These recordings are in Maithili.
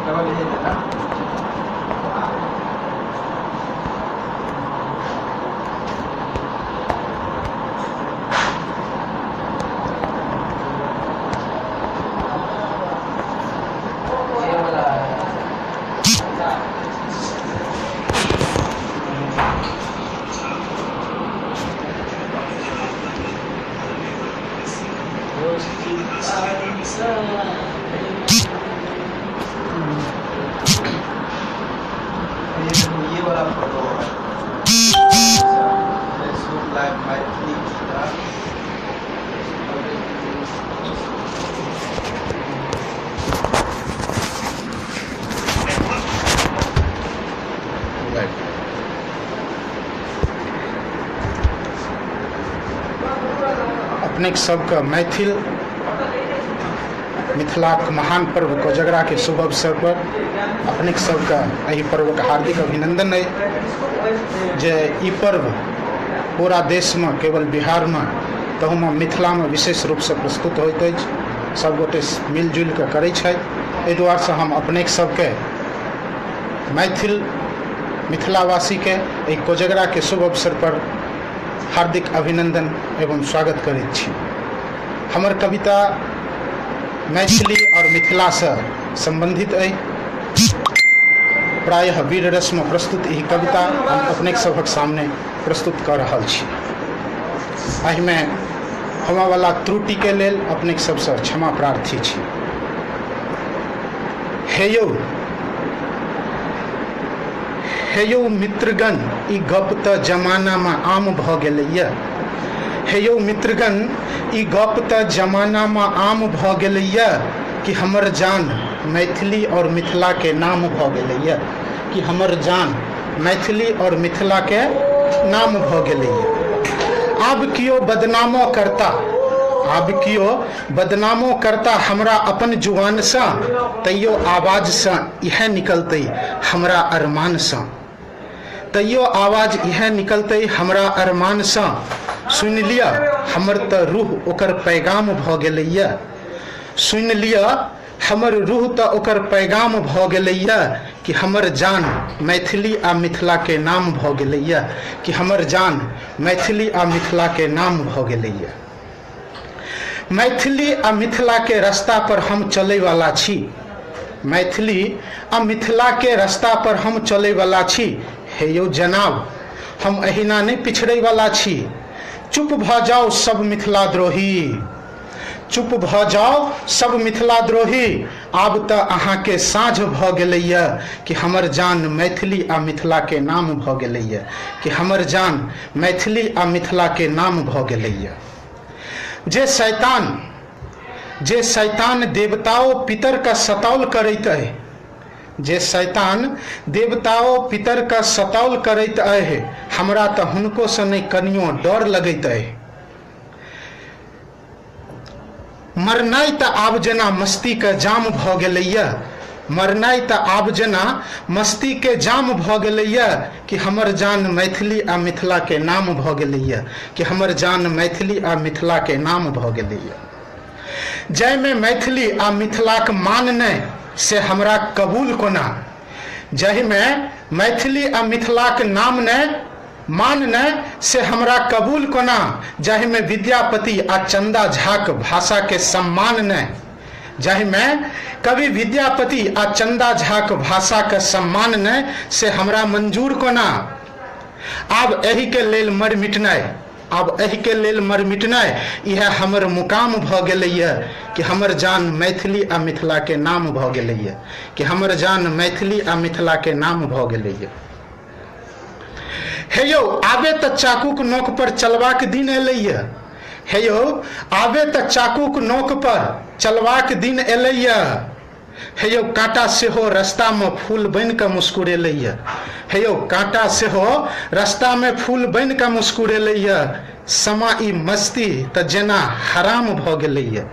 डबल ए ना। ये वाला ये देखो, ये वाला फोटो है फेसबुक लाइव मैथिली का। अपने सबके मैथिल मिथिलाक महान पर्व कोजगरा के शुभ अवसर पर अपने सबके एहि पर्वके हार्दिक अभिनंदन अइ जे ई पर्व पूरा देशमे केवल बिहारमे तहूमे मिथिलामे विशेष रूपसँ प्रस्तुत होइत अछि। सबगोटे मिलजुलि कऽ करै छथि। एहि दुआरेसँ हम अपने सबके मैथिल मिथिलावासीके एहि कोजगराके शुभ अवसर पर हार्दिक अभिनंदन एवं स्वागत करैत छी। हमर कविता मैथिली और मिथिलासँ सम्बन्धित अइ। प्रायः वीर रसमे प्रस्तुत ई कविता हम अपने सभक सामने प्रस्तुत कऽ रहल छी। एहिमे होमयवला त्रुटिके लेल अपने सबसँ क्षमा प्रार्थी छी। हे यौ, हे यौ मित्रगण, ई गप तऽ जमानामे आम भऽ गेलैए। हे यौ मित्रगण, ई गप तऽ जमानामे आम भऽ गेलैए कि हमर जान मैथिली और मिथिलाके नाम भऽ गेलैए, कि हमर जान मैथिली और मिथिलाके नाम भऽ गेलैए। आब कियो बदनामो करता, आब कियो बदनामो करता हमरा अपन जुबानसँ, तैयो आवाजसँ इएह निकलतै हमरा अरमानसँ, तैयो आवाज इएह निकलतै हमरा अरमानसँ। सुनि लिअ हमर तऽ रूह ओकर पैगाम भऽ गेलैए, सुनि लिअ हमर रूह तऽ ओकर पैगाम भऽ गेलैए कि हमर जान मैथिली आ मिथिलाके नाम भऽ गेलैए, कि हमर जान मैथिली आ मिथिलाके नाम भऽ गेलैए। मैथिली आ मिथिलाके रास्ता पर हम चलैवला छी, मैथिली आ मिथिलाके रास्ता पर हम चलैवला छी। हे यौ जनाब, हम एहिना नहि पिछड़ैवला छी। चुप भऽ जाउ सब मिथिला द्रोही, चुप भऽ जाउ सब मिथिला द्रोही, आब तऽ अहाँके साँझ भऽ गेलैए कि हमर जान मैथिली आ मिथिलाके नाम भऽ गेलैए, कि हमर जान मैथिली आ मिथिलाके नाम भऽ गेलैए। जे शैतान, जे शैतान देवताओ पितरके सतौल करैत अइ, जे शैतान देवताओ पितरके सतौल करैत अइ, हमरा तऽ हुनकोसँ नहि कनियो डर लगैत अइ। मरनाइ तऽ आब जेना मस्तीके जाम भऽ गेलैए, मरनाइ तऽ आब जेना मस्तीके जाम भऽ गेलैए कि हमर जान मैथिली आ मिथिलाके नाम भऽ गेलैए, कि हमर जान मैथिली आ मिथिलाके नाम भऽ गेलैए। जाहिमे मैथिली आ मिथिलाक मान नहि से हमरा कबूल कोना, जाहिमे मैथिली आ मिथिलाक नाम नहि मान नहि से हमरा कबूल कोना, जाहिमे विद्यापति आ चंदा झाक भाषाके सम्मान नहि, जाहिमे कवि विद्यापति आ चंदा झाक भाषाके सम्मान नहि से हमरा मंजूर कोना। आब एहिके लेल मर मिटनाइ, आब एहिके लेल मर मिटनाइ इएह हमर मुकाम भऽ गेलैए कि हमर जान मैथिली आ मिथिलाके नाम भऽ गेलैए, कि हमर जान मैथिली आ मिथिलाके नाम भऽ गेलैए। हे यौ आबे तऽ चाकूक नोक पर चलबाक दिन एलैए, हे यौ आबे तऽ चाकूक नोक पर चलबाक दिन एलैए। हे यौ काँटा सेहो रस्तामे फूल बनि कऽ मुस्कुरेलैए, हे यौ काँटा सेहो रस्तामे फूल बनि कऽ मुस्कुरेलैए। समा ई मस्ती तऽ जेना हराम भऽ गेलैए,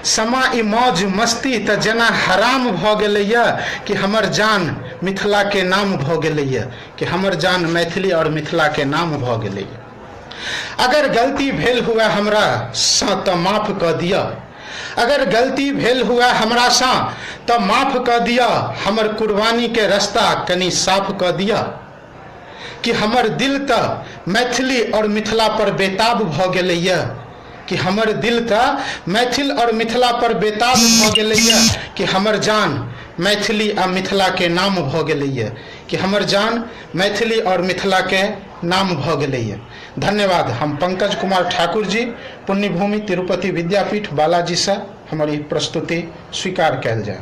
समा ई मौज मस्ती तऽ जेना हराम भऽ गेलैए कि हमर जान मिथिलाके नाम भऽ गेलैए, कि हमर जान मैथिली और मिथिलाके नाम भऽ गेलैए। अगर गलती भेल हुए हमरा सँ तऽ माफ कऽ दिअ, अगर गलती भेल हुए हमरासँ तऽ माफ कऽ दिअ, हमर कुर्बानीके रास्ता कनि साफ कऽ दिअ। कि हमर दिल तऽ मैथिली और मिथिला पर बेताब भऽ गेलैया, कि हमर दिल तऽ मैथिल और मिथिला पर बेताब भऽ गेलैया, कि हमर जान मैथिली आ मिथिला के नाम भऽ गेलैया, कि हमर जान मैथिली और मिथिला के नाम भऽ गेलैया। धन्यवाद। हम पंकज कुमार ठाकुर जी, पुण्यभूमि तिरुपति विद्यापीठ बालाजी से हमर ई प्रस्तुति स्वीकार कयल जाय।